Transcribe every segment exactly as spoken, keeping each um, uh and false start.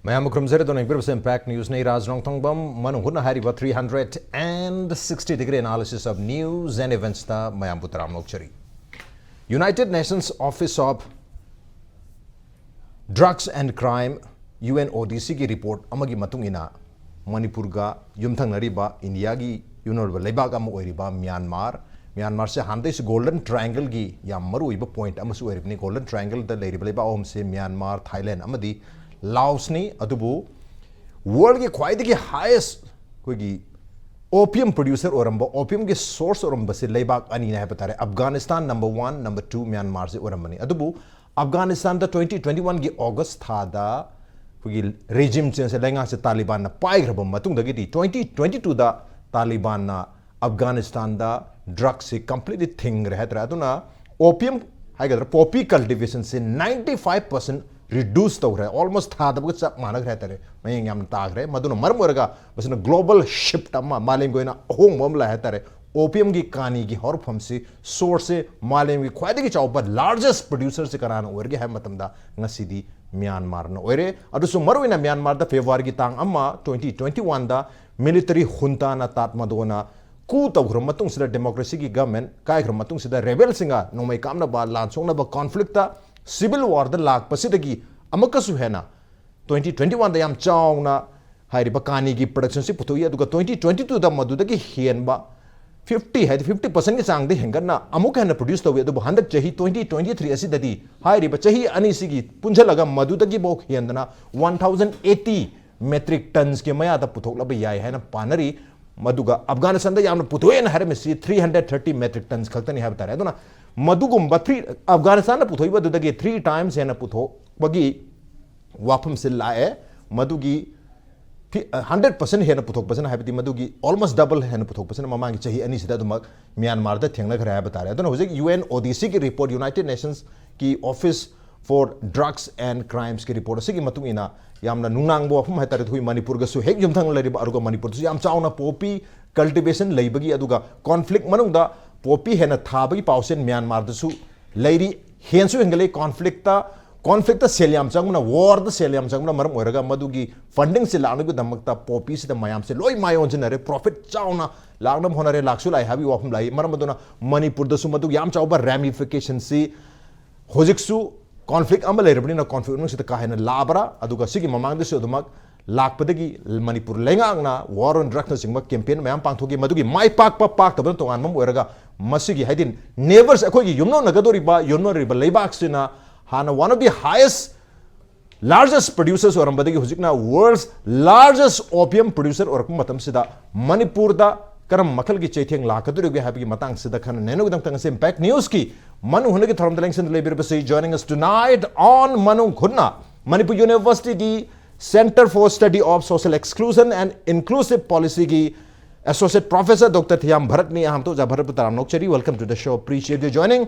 ꯃꯌꯥꯝꯕꯨ ꯈꯨꯔꯨꯝꯖꯔꯤ꯫ ꯑꯗꯨꯅ ꯌꯦꯡꯕꯤꯔꯤꯕꯁꯤ Impact News ꯅꯤ꯫ ꯔꯥꯖ ꯅꯣꯡꯊꯣꯡꯕꯝ ꯃꯅꯨꯡ ꯍꯨꯠꯅ ꯍꯥꯏꯔꯤꯕ three hundred and sixty degree analysis of news and events ꯇ ꯃꯌꯥꯝꯕꯨ ꯇꯔꯥꯝꯅ ꯑꯣꯛꯆꯔꯤ꯫ United Nations Office of Drugs and Crime, U N O D C ꯒꯤ report ꯑꯃꯒꯤ ꯃꯇꯨꯡ ꯏꯟꯅ, ꯃꯅꯤꯄꯨꯔꯒ ꯌꯨꯝꯊꯪꯅꯔꯤꯕ ꯏꯟꯗꯤꯌꯥꯒꯤ ꯌꯨꯝꯂꯣꯟꯅꯕ ꯂꯩꯕꯥꯛ ꯑꯃ ꯑꯣꯏꯔꯤꯕ ꯃ꯭ꯌꯥꯟꯃꯥꯔ, ꯃ꯭ꯌꯥꯟꯃꯥꯔꯁꯦ ꯍꯥꯟꯅꯗꯩꯁꯨ Golden Triangle ꯒꯤ ꯌꯥꯝ ꯃꯔꯨꯑꯣꯏꯕ point ꯑꯃꯁꯨ ꯑꯣꯏꯔꯤꯕꯅꯤ꯫ Golden Triangle ꯗ ꯂꯩꯔꯤꯕ ꯂꯩꯕꯥꯛ ꯑꯍꯨꯝꯁꯦ ꯃ꯭ꯌꯥꯟꯃꯥꯔ, ꯊꯥꯏꯂꯦꯟ ꯑꯃꯗꯤ ꯂꯥꯑꯣꯁꯅꯤ꯫ ꯑꯗꯨꯕꯨ world ꯒꯤ ꯈ꯭ꯋꯥꯏꯗꯒꯤ highest ꯑꯩꯈꯣꯏꯒꯤ opium producer ꯑꯣꯏꯔꯝꯕ, opium ꯒꯤ source ꯑꯣꯏꯔꯝꯕꯁꯦ ꯂꯩꯕꯥꯛ ꯑꯅꯤꯅꯦ ꯍꯥꯏꯕ ꯇꯥꯔꯦ꯫ Afghanistan number one, number two ꯃ꯭ꯌꯥꯟꯃꯥꯔꯁꯦ ꯑꯣꯏꯔꯝꯕꯅꯤ꯫ ꯑꯗꯨꯕꯨ ꯑꯐꯒꯥꯅꯤꯁꯇꯥꯟꯗ twenty twenty-one ꯒꯤ August ꯊꯥꯗ ꯑꯩꯈꯣꯏꯒꯤ regime change, ꯂꯩꯉꯥꯛꯁꯦ ꯇꯥꯂꯤꯕꯥꯟꯅ ꯄꯥꯏꯈ꯭ꯔꯕ ꯃꯇꯨꯡꯗꯒꯤꯗꯤ, twenty twenty-two ꯗ ꯇꯥꯂꯤꯕꯥꯟꯅ ꯑꯐꯒꯥꯅꯤꯁꯇꯥꯟꯗ drugs ꯁꯤ completely ꯊꯤꯡꯈ꯭ꯔꯦ ꯍꯥꯏꯇꯥꯔꯦ꯫ ꯑꯗꯨꯅ opium ꯍꯥꯏꯒꯗ꯭ꯔꯥ, poppy cultivation ꯁꯤ ninety five percent reduce ꯇꯧꯈ꯭ꯔꯦ, almost ꯊꯥꯗꯕꯒ ꯆꯞ ꯃꯥꯟꯅꯈ꯭ꯔꯦ ꯍꯥꯏꯇꯥꯔꯦ꯫ ꯃꯌꯦꯡ ꯌꯥꯝꯅ ꯇꯥꯈ꯭ꯔꯦ꯫ ꯃꯗꯨꯅ ꯃꯔꯝ ꯑꯣꯏꯔꯒ ꯃꯁꯤꯅ global shift ꯑꯃ, ꯃꯥꯂꯦꯝꯒꯤ ꯑꯣꯏꯅ ꯑꯍꯣꯡꯕ ꯑꯃ ꯂꯥꯛꯑꯦ ꯍꯥꯏꯇꯥꯔꯦ꯫ Opium ꯒꯤ ꯀꯥꯅꯤꯒꯤ ꯍꯧꯔꯛꯐꯝꯁꯤ, source ꯁꯦ, ꯃꯥꯂꯦꯝꯒꯤ ꯈ꯭ꯋꯥꯏꯗꯒꯤ ꯆꯥꯎꯕ largest producer ꯁꯤ ꯀꯅꯥꯅ ꯑꯣꯏꯔꯒꯦ ꯍꯥꯏꯕ ꯃꯇꯝꯗ ꯉꯁꯤꯗꯤ ꯃ꯭ꯌꯥꯟꯃꯥꯔꯅ ꯑꯣꯏꯔꯦ꯫ ꯑꯗꯨꯁꯨ ꯃꯔꯨꯑꯣꯏꯅ ꯃ꯭ꯌꯥꯟꯃꯥꯔꯗ February ꯒꯤ ꯇꯥꯡ ꯑꯃ, twenty twenty-one ꯗ military junta ꯅ ꯇꯥꯠꯃꯗꯣꯅ coup ꯇꯧꯈ꯭ꯔꯕ ꯃꯇꯨꯡꯁꯤꯗ, democracy ꯒꯤ government ꯀꯥꯏꯈ꯭ꯔꯕ ꯃꯇꯨꯡꯁꯤꯗ, rebel ꯁꯤꯡꯒ ꯅꯣꯡꯃꯩ ꯀꯥꯞꯅꯕ, ꯂꯥꯟ ꯁꯣꯛꯅꯕ conflict ꯇ, civil war ꯗ ꯂꯥꯛꯄꯁꯤꯗꯒꯤ ꯑꯃꯨꯛꯀꯁꯨ ꯍꯦꯟꯅ twenty twenty-one ꯗ ꯌꯥꯝ ꯆꯥꯎꯅ ꯍꯥꯏꯔꯤꯕ ꯀꯥꯅꯤꯒꯤ production ꯁꯤ ꯄꯨꯊꯣꯛꯏ꯫ ꯑꯗꯨꯒ twenty twenty-two ꯗ ꯃꯗꯨꯗꯒꯤ ꯍꯦꯟꯕ fifty, ꯍꯥꯏꯗꯤ fifty percent ꯒꯤ ꯆꯥꯡꯗ ꯍꯦꯟꯒꯠꯅ ꯑꯃꯨꯛ ꯍꯦꯟꯅ produce ꯇꯧꯏ꯫ ꯑꯗꯨꯕꯨ ꯍꯟꯗꯛ ꯆꯍꯤ twenty twenty-three ꯑꯁꯤꯗꯗꯤ ꯍꯥꯏꯔꯤꯕ ꯆꯍꯤ ꯑꯅꯤꯁꯤꯒꯤ ꯄꯨꯟꯁꯤꯜꯂꯒ ꯃꯗꯨꯗꯒꯤꯐꯥꯎ ꯍꯦꯟꯗꯅ one thousand eighty metric tons ꯀꯤ ꯃꯌꯥꯗ ꯄꯨꯊꯣꯛꯂꯕ ꯌꯥꯏ ꯍꯥꯏꯅ ꯄꯥꯅꯔꯤ꯫ ꯃꯗꯨꯒ ꯑꯐꯒꯥꯅꯤꯁꯇꯥꯟꯗ ꯌꯥꯝꯅ ꯄꯨꯊꯣꯛꯑꯦꯅ ꯍꯥꯏꯔꯝꯃꯤꯁꯤ three hundred thirty metric tons ꯈꯛꯇꯅꯤ ꯍꯥꯏꯕ ꯇꯥꯔꯦ꯫ ꯑꯗꯨꯅ ꯃꯗꯨꯒꯨꯝꯕ three, ꯑꯐꯒꯥꯅꯤꯁꯇꯥꯟꯅ ꯄꯨꯊꯣꯛꯏꯕ ꯑꯗꯨꯗꯒꯤ three times ꯍꯦꯟꯅ ꯄꯨꯊꯣꯛꯄꯒꯤ ꯋꯥꯐꯝꯁꯦ ꯂꯥꯛꯑꯦ꯫ ꯃꯗꯨꯒꯤ ꯐꯤ-, hundred percent ꯍꯦꯟꯅ ꯄꯨꯊꯣꯛꯄꯁꯤꯅ, ꯍꯥꯏꯕꯗꯤ ꯃꯗꯨꯒꯤ almost double ꯍꯦꯟꯅ ꯄꯨꯊꯣꯛꯄꯁꯤꯅ ꯃꯃꯥꯡꯒꯤ ꯆꯍꯤ ꯑꯅꯤꯁꯤꯗ ꯑꯗꯨꯃꯛ ꯃ꯭ꯌꯥꯟꯃꯥꯔꯗ ꯊꯦꯡꯅꯈ꯭ꯔꯦ ꯍꯥꯏꯕ ꯇꯥꯔꯦ꯫ ꯑꯗꯨꯅ ꯍꯧꯖꯤꯛ U N O D C ꯒꯤ report, United Nations ꯀꯤ Office for Drugs and Crimes ꯀꯤ report ꯑꯁꯤꯒꯤ ꯃꯇꯨꯡ ꯏꯟꯅ, ꯌꯥꯝꯅ ꯅꯨꯡꯅꯥꯡꯕ ꯋꯥꯐꯝ ꯍꯥꯏꯇꯥꯔꯦ, ꯑꯩꯈꯣꯏ ꯃꯅꯤꯄꯨꯔꯒꯁꯨ ꯍꯦꯛ ꯌꯨꯝꯊꯪꯅ ꯂꯩꯔꯤꯕ, ꯑꯗꯨꯒ ꯃꯅꯤꯄꯨꯔꯗꯁꯨ ꯌꯥꯝ ꯆꯥꯎꯅ poppy cultivation ꯂꯩꯕꯒꯤ, ꯑꯗꯨꯒ conflict ꯃꯅꯨꯡꯗ poppy ꯍꯦꯟꯅ ꯊꯥꯕꯒꯤ ꯄꯥꯎꯁꯦ ꯃ꯭ꯌꯥꯟꯃꯥꯔꯗꯁꯨ ꯂꯩꯔꯤ꯫ ꯍꯦꯟꯁꯨ ꯍꯦꯟꯒꯠꯂꯛꯏ꯫ Conflict ꯇ ꯀꯣꯟꯐ꯭ꯂꯤꯛꯇ ꯁꯦꯜ ꯌꯥꯝ ꯆꯪꯕꯅ, ꯋꯥꯔꯗ ꯁꯦꯜ ꯌꯥꯝ ꯆꯪꯕꯅ ꯃꯔꯝ ꯑꯣꯏꯔꯒ ꯃꯗꯨꯒꯤ ꯐꯟꯗꯤꯡꯁꯦ ꯂꯥꯛꯅꯕꯒꯤꯗꯃꯛꯇ ꯄꯣꯄꯤꯁꯤꯗ ꯃꯌꯥꯝꯁꯦ ꯂꯣꯏ ꯃꯥꯏ ꯑꯣꯟꯁꯤꯟꯅꯔꯦ꯫ ꯄ꯭ꯔꯣꯐꯤꯠ ꯆꯥꯎꯅ ꯂꯥꯛꯅꯕ ꯍꯣꯠꯅꯔꯦ, ꯂꯥꯛꯁꯨ ꯂꯥꯛꯏ ꯍꯥꯏꯕꯒꯤ ꯋꯥꯐꯝ ꯂꯥꯛꯏ꯫ ꯃꯔꯝ ꯑꯗꯨꯅ ꯃꯅꯤꯄꯨꯔꯗꯁꯨ ꯃꯗꯨꯒꯤ ꯌꯥꯝ ꯆꯥꯎꯕ ꯔꯦꯃꯤꯐꯤꯀꯦꯁꯟꯁꯤ ꯍꯧꯖꯤꯛꯁꯨ ꯀꯣꯟꯐ꯭ꯂꯤꯛ ꯑꯃ ꯂꯩꯔꯕꯅꯤꯅ ꯀꯣꯟꯐ꯭ꯂꯤꯛ ꯃꯅꯨꯡꯁꯤꯗ ꯀꯥ ꯍꯦꯟꯅ ꯂꯥꯛꯑꯕ꯭ꯔꯥ? ꯑꯗꯨꯒ ꯁꯤꯒꯤ ꯃꯃꯥꯡꯗꯁꯨ ꯑꯗꯨꯃꯛ ꯂꯥꯛꯄꯗꯒꯤ ꯃꯅꯤꯄꯨꯔ ꯂꯩꯉꯥꯛꯅ ꯋꯥꯔ ꯑꯣꯟ ꯗ꯭ꯔꯛꯅꯆꯤꯡꯕ ꯀꯦꯝꯄꯦꯟ ꯃꯌꯥꯝ ꯄꯥꯡꯊꯣꯛꯈꯤ꯫ ꯃꯗꯨꯒꯤ ꯃꯥꯏ ꯄꯥꯛꯄ ꯄꯥꯛꯇꯕꯅ ꯇꯣꯉꯥꯟꯕ ꯑꯃ ꯑꯣꯏꯔꯒ ꯃꯁꯤꯒꯤ ꯍꯥꯏꯗꯤ ꯅꯦꯕꯔꯁ, ꯑꯩꯈꯣꯏꯒꯤ ꯌꯨꯝꯂꯣꯟꯅꯒꯗꯧꯔꯤꯕ, ꯌꯨꯝꯂꯣꯟꯅꯔꯤꯕ ꯂꯩꯕꯥꯛꯁꯤꯅ ꯍꯥꯟꯅ one of the highest largest producers ꯑꯣꯏꯔꯝꯕꯗꯒꯤ ꯍꯧꯖꯤꯛꯅ world's largest opium producer ꯑꯣꯏꯔꯛꯄ ꯃꯇꯝꯁꯤꯗ ꯃꯅꯤꯄꯨꯔꯗ ꯀꯔꯝꯕ ꯃꯈꯜꯒꯤ ꯆꯩꯊꯦꯡ ꯂꯥꯛꯀꯗꯧꯔꯤꯕꯒꯦ ꯍꯥꯏꯕꯒꯤ ꯃꯇꯥꯡꯁꯤꯗ ꯈꯟꯅ ꯅꯩꯅꯕꯒꯤꯗꯃꯛꯇ ꯉꯁꯤ ꯏꯝꯄꯦꯛ ꯅ꯭ꯌꯨꯁꯀꯤ ꯃꯅꯨꯡ ꯍꯨꯠꯅꯒꯤ ꯊꯧꯔꯝꯗ ꯂꯦꯡꯁꯤꯟꯗꯨꯅ ꯂꯩꯕꯤꯔꯤꯕꯁꯤ, joining us tonight on ꯃꯅꯨꯡ ꯍꯨꯠꯅ, ꯃꯅꯤꯄꯨꯔ ꯌꯨꯅꯤꯚꯔꯁꯤꯇꯤꯒꯤ Centre for Study of Social Exclusion and Inclusive Policyꯒꯤ Associate Professor Doctor ꯊꯤꯌꯥꯝ ꯚꯔꯠꯅꯤ꯫ ꯑꯍꯥꯟꯕꯗ ꯑꯣꯖꯥ ꯚꯔꯠꯄꯨ ꯇꯔꯥꯝꯅ ꯑꯣꯛꯆꯔꯤ꯫ Welcome to the show. Appreciate your joining.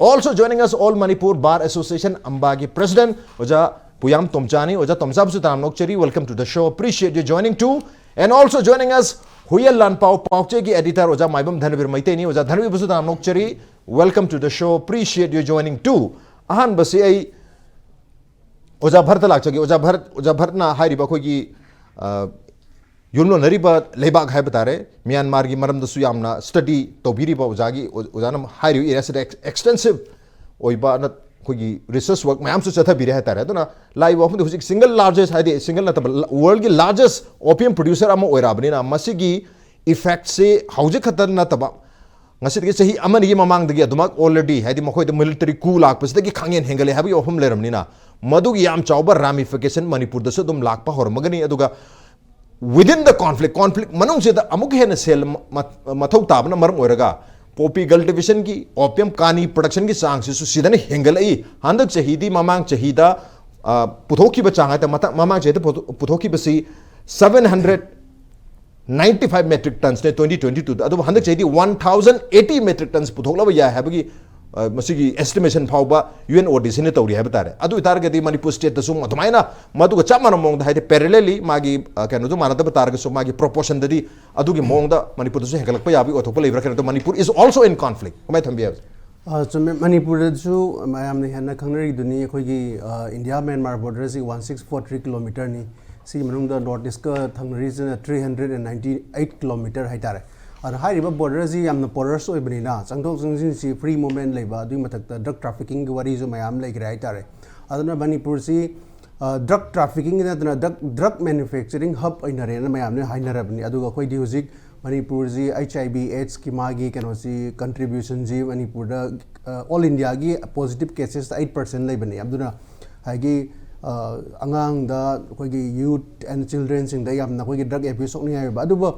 Also joining us, All Manipur Bar Association ꯑꯝꯕꯥꯒꯤ President ꯑꯣꯖꯥ ꯄꯨꯌꯥꯝ ꯇꯣꯝꯆꯥꯅꯤ꯫ ꯑꯣꯖꯥ ꯇꯣꯝꯆꯥꯕꯨꯁꯨ ꯇꯔꯥꯝꯅ ꯑꯣꯛꯆꯔꯤ꯫ Welcome to the show. Appreciate your joining too. And also joining us, ꯍꯨꯏꯌꯦꯟ ꯂꯥꯟꯄꯥꯎ ꯄꯥꯎꯆꯦꯒꯤ editor ꯑꯣꯖꯥ ꯃꯥꯏꯕꯝ ꯙꯅꯕꯤꯔ ꯃꯩꯇꯩꯅꯤ꯫ ꯑꯣꯖꯥ ꯙꯅꯕꯤꯔꯕꯨꯁꯨ ꯇꯔꯥꯝꯅ ꯑꯣꯛꯆꯔꯤ꯫ Welcome to the show. Appreciate your joining too. ꯑꯍꯥꯟꯕꯁꯤ ꯑꯩ ꯑꯣꯖꯥ ꯚꯔꯠꯇ ꯂꯥꯛꯆꯒꯦ꯫ ꯑꯣꯖꯥ ꯚꯔꯠ, ꯑꯣꯖꯥ ꯚꯔꯠꯅ ꯍꯥꯏꯔꯤꯕ ꯑꯩꯈꯣꯏꯒꯤ, ꯑ, ꯌꯨꯝꯂꯣꯟꯅꯔꯤꯕ ꯂꯩꯕꯥꯛ ꯍꯥꯏꯕ ꯇꯥꯔꯦ, ꯃ꯭ꯌꯥꯟꯃꯥꯔꯒꯤ ꯃꯔꯝꯗꯁꯨ ꯌꯥꯝꯅ study ꯇꯧꯕꯤꯔꯤꯕ ꯑꯣꯖꯥꯒꯤ, ꯑꯣꯖꯥꯅ ꯍꯥꯏꯔꯤꯕ areaꯁꯤꯗ ex-, extensive ꯑꯣꯏꯕ ꯅ-, ꯑꯩꯈꯣꯏꯒꯤ research work ꯃꯌꯥꯝꯁꯨ ꯆꯠꯊꯕꯤꯔꯦ ꯍꯥꯏ ꯇꯥꯔꯦ꯫ ꯑꯗꯨꯅ ꯂꯥꯛꯏꯕ ꯋꯥꯐꯝꯗꯤ ꯍꯧꯖꯤꯛ single largest, ꯍꯥꯏꯗꯤ single ꯅꯠꯇꯕ, ꯂ-, worldꯒꯤ largest opium producer ꯑꯃ ꯑꯣꯏꯔꯛꯑꯕꯅꯤꯅ ꯃꯁꯤꯒꯤ effectꯁꯦ ꯍꯧꯖꯤꯛ ꯈꯛꯇ ꯅꯠꯇꯕ, ꯉꯁꯤꯗꯒꯤ ꯆꯍꯤ ꯑꯃꯅꯤꯒꯤ ꯃꯃꯥꯡꯗꯒꯤ ꯑꯗꯨꯃꯛ already, ꯍꯥꯏꯗꯤ ꯃꯈꯣꯏꯗ military coup ꯂꯥꯛꯄꯁꯤꯗꯒꯤ ꯈꯥꯡꯍꯦꯟ ꯍꯦꯟꯒꯠꯂꯦ ꯍꯥꯏꯕꯒꯤ ꯋꯥꯐꯝ ꯂꯩꯔꯕꯅꯤꯅ ꯃꯗꯨꯒꯤ ꯌꯥꯝ ꯆꯥꯎꯕ ramification ꯃꯅꯤꯄꯨꯔꯗꯁꯨ ꯑꯗꯨꯝ ꯂꯥꯛꯄ ꯍꯧꯔꯝꯃꯒꯅꯤ꯫ ꯑꯗꯨꯒ within the conflict, conflict ꯃꯅꯨꯡꯁꯤꯗ ꯑꯃꯨꯛ ꯍꯦꯟꯅ ꯁꯦꯜ ꯃ-, ꯃ-, ꯃꯊꯧ ꯇꯥꯕꯅ ꯃꯔꯝ ꯑꯣꯏꯔꯒ poppy cultivationꯒꯤ, opium ꯀꯥꯅꯤ productionꯒꯤ ꯆꯥꯡꯁꯤꯁꯨ ꯁꯤꯗꯅ ꯍꯦꯟꯒꯠꯂꯛꯏ꯫ ꯍꯟꯗꯛ ꯆꯍꯤꯗꯤ ꯃꯃꯥꯡ ꯆꯍꯤꯗ, ꯑ, ꯄꯨꯊꯣꯛꯈꯤꯕ ꯆꯥꯡ ꯍꯥꯏꯇꯥꯔꯦ, ꯃꯊꯪ, ꯃꯃꯥꯡ ꯆꯍꯤꯗ ꯄꯨꯊꯣꯛ-, ꯄꯨꯊꯣꯛꯈꯤꯕꯁꯤ seven hundred ninety five metric tonsꯅꯦ twenty twenty twoꯗ, ꯑꯗꯨꯕꯨ ꯍꯟꯗꯛ ꯆꯍꯤꯗꯤ one thousand eighty metric tons ꯄꯨꯊꯣꯛꯂꯕ ꯌꯥꯏ ꯍꯥꯏꯕꯒꯤ, ꯑ, ꯃꯁꯤꯒꯤ estimation ꯐꯥꯎꯕ UNODCꯅ ꯇꯧꯔꯤ ꯍꯥꯏꯕ ꯇꯥꯔꯦ꯫ ꯑꯗꯨ ꯑꯣꯏꯇꯥꯔꯒꯗꯤ ꯃꯅꯤꯄꯨꯔ stateꯇꯁꯨ ꯑꯗꯨꯃꯥꯏꯅ ꯃꯗꯨꯒ ꯆꯞ ꯃꯥꯟꯅꯕ ꯃꯑꯣꯡꯗ, ꯍꯥꯏꯗꯤ parallelly ꯃꯥꯒꯤ, ꯑ, ꯀꯩꯅꯣꯗꯨ ꯃꯥꯟꯅꯗꯕ ꯇꯥꯔꯒꯁꯨ ꯃꯥꯒꯤ proportionꯗꯗꯤ ꯑꯗꯨꯒꯤ ꯃꯑꯣꯡꯗ ꯃꯅꯤꯄꯨꯔꯗꯁꯨ ꯍꯦꯟꯒꯠꯂꯛꯄ ꯌꯥꯕꯒꯤ ꯑꯣꯏꯊꯣꯛꯄ ꯂꯩꯕ꯭ꯔꯥ? ꯀꯩꯅꯣ ꯇꯧ, Manipur is also in conflict, ꯀꯃꯥꯏꯅ ꯊꯝꯕꯤ ꯍꯥꯏꯕꯁꯦ? ꯑ, ꯆꯨꯝꯃꯦ꯫ ꯃꯅꯤꯄꯨꯔꯗꯁꯨ ꯃꯌꯥꯝꯅ ꯍꯦꯟꯅ ꯈꯪꯅꯔꯤꯗꯨꯅꯤ, ꯑꯩꯈꯣꯏꯒꯤ, ꯑ, ꯏꯟꯗꯤꯌꯥ ꯃ꯭ꯌꯥꯟꯃꯥꯔ ꯕꯣꯔꯗꯔꯁꯤ ꯋꯥꯟ ꯁꯤꯛꯁ ꯐꯣꯔ ꯊ꯭ꯔꯤ ꯀꯤꯂꯣꯃꯤꯇꯔꯅꯤ꯫ ꯁꯤꯒꯤ ꯃꯅꯨꯡꯗ ꯅꯣꯔꯠ ꯏꯁꯀ ꯊꯪꯅꯔꯤꯁꯤꯅ three hundred and ninety eight kilometer ꯍꯥꯏꯇꯥꯔꯦ꯫ ꯑꯗꯣ ꯍꯥꯏꯔꯤꯕ ꯕꯣꯔꯗꯔꯁꯤ ꯌꯥꯝꯅ ꯄꯣꯔꯁ ꯑꯣꯏꯕꯅꯤꯅ, ꯆꯪꯊꯣꯛ ꯆꯪꯁꯤꯟꯁꯤ ꯐ꯭ꯔꯤ ꯃꯨꯚꯃꯦꯟ ꯂꯩꯕ, ꯑꯗꯨꯒꯤ ꯃꯊꯛꯇ ꯗ꯭ꯔꯒ ꯇ꯭ꯔꯥꯐꯤꯀꯤꯡꯒꯤ ꯋꯥꯔꯤꯁꯨ ꯃꯌꯥꯝ ꯂꯩꯈ꯭ꯔꯦ ꯍꯥꯏꯇꯥꯔꯦ꯫ ꯑꯗꯨꯅ ꯃꯅꯤꯄꯨꯔꯁꯤ, ꯑ, ꯗ꯭ꯔꯒ ꯇ꯭ꯔꯥꯐꯤꯀꯤꯡꯒꯤ ꯅꯠꯇꯅ ꯗ꯭ꯔꯒ, ꯗ꯭ꯔꯒ ꯃꯦꯅꯨꯐꯦꯛꯆꯔꯤꯡ ꯍꯕ ꯑꯣꯏꯅꯔꯦꯅ ꯃꯌꯥꯝꯅ ꯍꯥꯏꯅꯔꯕꯅꯤ꯫ ꯑꯗꯨꯒ ꯑꯩꯈꯣꯏꯗꯤ ꯍꯧꯖꯤꯛ ꯃꯅꯤꯄꯨꯔꯁꯤ ꯑꯩꯆ ꯑꯥꯏ ꯚꯤ ꯑꯦꯗꯁꯀꯤ ꯃꯥꯒꯤ ꯀꯩꯅꯣꯁꯤ, ꯀꯟꯇ꯭ꯔꯤꯕ꯭ꯌꯨꯁꯟꯁꯤ ꯃꯅꯤꯄꯨꯔꯗ, ꯑ, ꯑꯣꯜ ꯏꯟꯗꯤꯌꯥꯒꯤ ꯄꯣꯖꯤꯇꯤꯚ ꯀꯦꯁꯦꯁꯇ ꯑꯩꯠ ꯄꯥꯔꯁꯦꯟ ꯂꯩꯕꯅꯦ꯫ ꯑꯗꯨꯅ ꯍꯥꯏꯗꯤ, ꯑ, ꯑꯉꯥꯡꯗ, ꯑꯩꯈꯣꯏꯒꯤ ꯌꯨꯠ ꯑꯦꯟ ꯆꯤꯜꯗ꯭ꯔꯦꯟꯁꯤꯡꯗ ꯌꯥꯝꯅ ꯑꯩꯈꯣꯏꯒꯤ ꯗ꯭ꯔꯒ ꯑꯦꯕ꯭ꯌꯨꯁ ꯁꯣꯛꯅꯤꯡꯉꯥꯏ ꯑꯣꯏꯕ꯫ ꯑꯗꯨꯕꯨ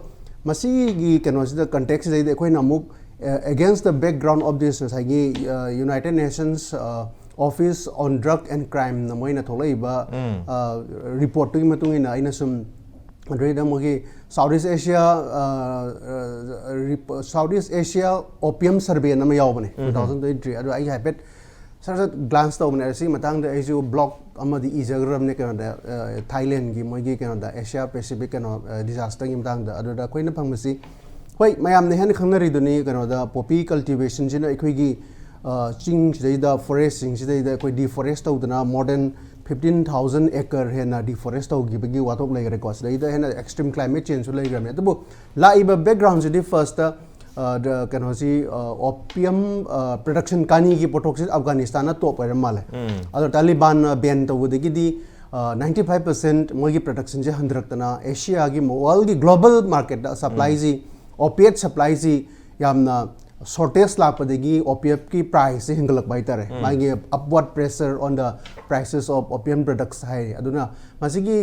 ꯃꯁꯤꯒꯤ ꯀꯩꯅꯣꯁꯤꯗ, ꯀꯟꯇꯦꯛꯁꯁꯤꯗꯩꯗ ꯑꯩꯈꯣꯏꯅ ꯑꯃꯨꯛ, ꯑ, against the background of this, ꯉꯁꯥꯏꯒꯤ, ꯑ, United Nations, ꯑ, Office on Drug and Crime ꯅ ꯃꯣꯏꯅ ꯊꯣꯛꯂꯛꯏꯕ, ꯎꯝ꯫ ꯑ, ꯔꯤꯄꯣꯔꯠꯇꯨꯒꯤ ꯃꯇꯨꯡ ꯏꯟꯅ ꯑꯩꯅ ꯁꯨꯝ, ꯑꯗꯨꯗꯩꯗ ꯃꯣꯏꯒꯤ South East Asia, ꯑ, ꯑ, ꯔꯤꯄ-, South East Asia Opium Survey ꯑꯃ ꯌꯥꯎꯕꯅꯦ, ꯎꯝ꯫ Two thousand twenty three꯫ ꯑꯗꯣ ꯑꯩ ꯍꯥꯏꯐꯦꯠ ꯁꯠ ꯁꯠ ꯒ꯭ꯂꯥꯟꯁ ꯇꯧꯕꯅꯦ꯫ ꯑꯁꯤꯒꯤ ꯃꯇꯥꯡꯗ ꯑꯩꯁꯨ ꯕ꯭ꯂꯣꯒ ꯑꯃꯗꯤ ꯏꯖꯈ꯭ꯔꯕꯅꯦ ꯀꯩꯅꯣꯗ, ꯑ, ꯊꯥꯏꯂꯦꯟꯒꯤ ꯃꯣꯏꯒꯤ ꯀꯩꯅꯣꯗ, ꯑꯦꯁꯤꯌꯥ ꯄꯦꯁꯤꯐꯤꯛ ꯀꯩꯅꯣ, ꯑ, ꯗꯤꯖꯥꯁꯇꯔꯒꯤ ꯃꯇꯥꯡꯗ꯫ ꯑꯗꯨꯗ ꯑꯩꯈꯣꯏꯅ ꯐꯪꯕꯁꯤ, ꯍꯣꯏ, ꯃꯌꯥꯝꯅ ꯍꯦꯟꯅ ꯈꯪꯅꯔꯤꯗꯨꯅꯤ ꯀꯩꯅꯣꯗ, ꯄꯣꯄꯤ ꯀꯜꯇꯤꯚꯦꯁꯟꯁꯤꯅ ꯑꯩꯈꯣꯏꯒꯤ, ꯑ, ꯆꯤꯡꯁꯤꯗꯩꯗ, ꯐꯣꯔꯦꯁꯁꯤꯡꯁꯤꯗꯩꯗ ꯑꯩꯈꯣꯏ ꯗꯤꯐꯣꯔꯦꯁ ꯇꯧꯗꯅ more than fifteen thousand acre ꯍꯦꯟꯅ ꯗꯤꯐꯣꯔꯦꯁ ꯇꯧꯈꯤꯕꯒꯤ ꯋꯥꯊꯣꯛ ꯂꯩꯈ꯭ꯔꯦꯀꯣ꯫ ꯁꯤꯗꯩꯗ ꯍꯦꯟꯅ ꯑꯦꯛꯁꯇ꯭ꯔꯤꯝ ꯀ꯭ꯂꯥꯏꯃꯦꯠ ꯆꯦꯟꯖꯁꯨ ꯂꯩꯈ꯭ꯔꯕꯅꯤ꯫ ꯑꯗꯨꯕꯨ ꯂꯥꯛꯏꯕ ꯕꯦꯛꯒ꯭ꯔꯥꯎꯟꯁꯤꯗꯤ ꯐꯥꯔꯁꯇ, ꯑ, ꯗ-, ꯀꯩꯅꯣꯁꯤ, ꯑ, ꯑꯣꯄꯤꯌꯝ, ꯑ, ꯄ꯭ꯔꯗꯛꯁꯟ, ꯀꯥꯅꯤꯒꯤ ꯄꯣꯠꯊꯣꯛꯁꯤ ꯑꯐꯒꯥꯅꯤꯁꯇꯥꯟꯅ ꯇꯣꯞ ꯑꯣꯏꯔ ꯃꯥꯜꯂꯦ꯫ ꯎꯝ꯫ ꯑꯗꯣ ꯇꯥꯂꯤꯕꯥꯟꯅ ꯕꯦꯟ ꯇꯧꯕꯗꯒꯤꯗꯤ, ꯑ, ninety five percent ꯃꯣꯏꯒꯤ ꯄ꯭ꯔꯗꯛꯁꯟꯁꯦ ꯍꯟꯊꯔꯛꯇꯅ, ꯑꯦꯁꯤꯌꯥꯒꯤ, ꯋꯥꯔꯜꯒꯤ ꯒ꯭ꯂꯣꯕꯜ ꯃꯥꯔꯀꯦꯠꯇ ꯁꯄ꯭ꯂꯥꯏꯁꯤ, ꯑꯣꯄꯤꯌꯠ ꯁꯄ꯭ꯂꯥꯏꯁꯤ ꯌꯥꯝꯅ ꯁꯣꯔꯇꯦꯖ ꯂꯥꯛꯄꯗꯒꯤ ꯑꯣꯄꯤꯌꯠꯀꯤ ꯄ꯭ꯔꯥꯏꯁꯁꯤ ꯍꯦꯟꯒꯠꯂꯛꯄ ꯍꯥꯏꯇꯥꯔꯦ꯫ ꯎꯝ꯫ ꯃꯥꯒꯤ upward pressure on the prices of opium products ꯍꯥꯏ꯫ ꯑꯗꯨꯅ ꯃꯁꯤꯒꯤ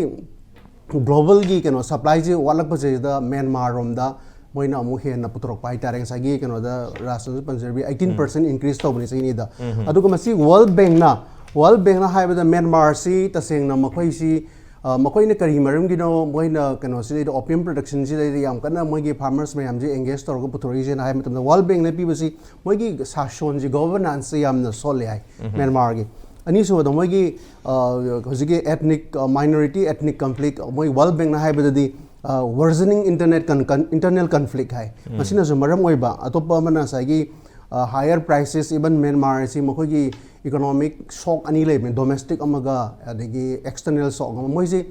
ꯒ꯭ꯂꯣꯕꯜꯒꯤ ꯀꯩꯅꯣ ꯁꯄ꯭ꯂꯥꯏꯁꯦ ꯋꯥꯠꯂꯛꯄꯁꯤꯗ ꯃ꯭ꯌꯥꯟꯃꯥꯔ ꯔꯣꯝꯗ ꯃꯣꯏꯅ ꯑꯃꯨꯛ ꯍꯦꯟꯅ ꯄꯨꯊꯣꯔꯛꯄ ꯍꯥꯏꯇꯥꯔꯦ꯫ ꯉꯁꯥꯏꯒꯤ ꯀꯩꯅꯣꯗ ꯔꯥꯖꯅꯁꯨ ꯄꯟꯖꯔꯕꯤ, eighteen percent increase ꯇꯧꯕꯅꯤ ꯆꯍꯤ ꯑꯅꯤꯗ꯫ ꯎꯝ꯫ ꯑꯗꯨꯒ ꯃꯁꯤ ꯋꯥꯔꯜ ꯕꯦꯡꯅ, ꯋꯥꯔꯜ ꯕꯦꯡꯅ ꯍꯥꯏꯕꯗ ꯃ꯭ꯌꯥꯟꯃꯥꯔꯁꯤ ꯇꯁꯦꯡꯅ ꯃꯈꯣꯏꯁꯤ, ꯑ, ꯃꯈꯣꯏꯅ ꯀꯔꯤ ꯃꯔꯝꯒꯤꯅꯣ ꯃꯣꯏꯅ ꯀꯩꯅꯣꯁꯤꯗꯩꯗ, ꯑꯣꯄꯤꯌꯝ ꯄ꯭ꯔꯗꯛꯁꯟꯁꯤꯗꯩꯗ ꯌꯥꯝ ꯀꯟꯅ ꯃꯣꯏꯒꯤ ꯐꯥꯔꯃꯔꯁ ꯃꯌꯥꯝꯁꯦ ꯑꯦꯡꯒꯦꯖ ꯇꯧꯔꯒ ꯄꯨꯊꯣꯔꯛꯏꯁꯦꯅ ꯍꯥꯏꯕ ꯃꯇꯝꯗ, ꯋꯥꯔꯜ ꯕꯦꯡꯅ ꯄꯤꯕꯁꯤ ꯃꯣꯏꯒꯤ ꯁꯥꯁꯣꯟꯁꯤ, ꯒꯣꯚꯔꯅꯥꯟꯁꯁꯦ ꯌꯥꯝꯅ ꯁꯣꯜꯂꯦ ꯍꯥꯏ ꯃ꯭ꯌꯥꯟꯃꯥꯔꯒꯤ꯫ ꯑꯅꯤꯁꯨꯕꯗ ꯃꯣꯏꯒꯤ, ꯑ, ꯍꯧꯖꯤꯛꯀꯤ ethnic, ꯑ, minority ethnic conflict, ꯃꯣꯏ ꯋꯥꯔꯜ ꯕꯦꯡꯅ ꯍꯥꯏꯕꯗꯗꯤ, ꯑ, worsening internet con-, con-, internal conflict ꯍꯥꯏ꯫ ꯃꯁꯤꯅꯁꯨ ꯃꯔꯝ ꯑꯣꯏꯕ꯫ ꯑꯇꯣꯞꯄ ꯑꯃꯅ ꯉꯁꯥꯏꯒꯤ, ꯍꯥꯏꯌꯔ ꯄ꯭ꯔꯥꯏꯁꯦꯁ, ꯏꯚꯟ ꯃ꯭ꯌꯥꯟꯃꯥꯔ ꯑꯁꯤ ꯃꯈꯣꯏꯒꯤ ꯏꯀꯣꯅꯣꯃꯤꯛ ꯁꯣꯛ ꯑꯅꯤ ꯂꯩꯕꯅꯤ, ꯗꯣꯃꯦꯁꯇꯤꯛ ꯑꯃꯒ ꯑꯗꯒꯤ ꯑꯦꯛꯁꯇꯔꯅꯦꯜ ꯁꯣꯛ ꯑꯃ꯫ ꯃꯣꯏꯁꯤ,